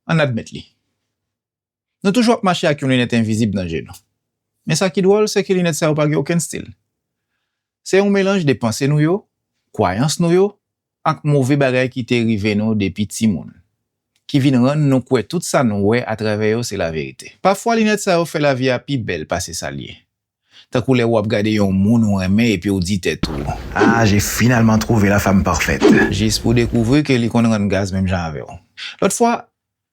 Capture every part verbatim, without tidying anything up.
Ann admèt li. Nou toujou ap mache ak yon linèt envizib nan je nou. Men sa ki dwòl, se ke linèt sa yo pa gen okenn stil. Se yon melanj de panse nou yo, kwayans nou yo, ak move bagay ki te rive nou depi timoun, ki vin rann nou kwè tout sa nou wè atravè yo se laverite. Pafwa, linèt sa yo fè lavi a pi bèl pase sa l ye. Tankou lè w ap gade yon moun ou renmen epi w di tèt ou, "Ah, j'ai finalement trouvé la femme parfaite." Jis pou w dekouvri ke li konn rann gaz menm jan avè w. Lòt fwa,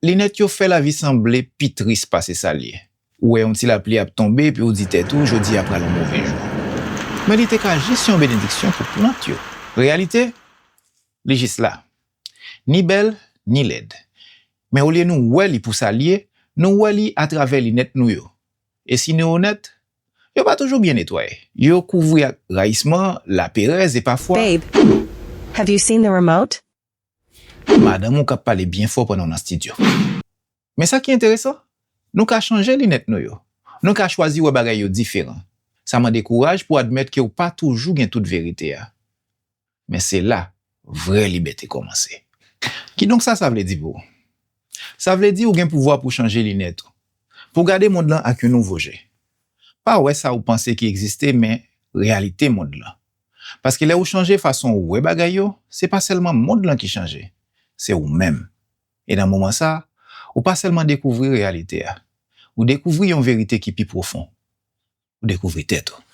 linèt yo fè lavi sanble pi tris pase sa l ye. Ou wè yon ti lapli ap tonbe epi w di tèt ou, "Jodi a pral yon move jou." Men li te ka jis yon benediksyon pou plant yo. Reyalite, li jis la. Ni bèl, ni lèd. Men olye nou wè li pou sa l ye, nou wè li atravè linèt nou yo. E si nou onèt, yo pa toujou byen netwaye. Yo kouvri ak rayisman, laperèz e pafwa. Babe, have you seen the remote? Madanm ou k ap pale byen fò pandan w nan estidyo. Men sa ki enteresan, nou ka chanje linèt nou yo. Nou ka chwazi wè bagay yo diferan. Sa mande kouraj pou admèt ke w pa toujou gen tout verite a. Men se la vrè libète kòmanse. Kidonk sa sa vle di pou ou? Sa vle di ou gen pouvwa pou chanje linèt ou, pou gade mond lan ak yon nouvo je. Pa wè sa ou panse ki egziste, men reyalite mond lan. Paske lè ou chanje fason ou wè bagay yo, se pa sèlman mond lan ki chanje, se ou menm. E nan moman sa, ou pa sèlman dekouvri reyalite a, ou dekouvri yon verite ki pi pwofon. Ou dekouvri tèt ou.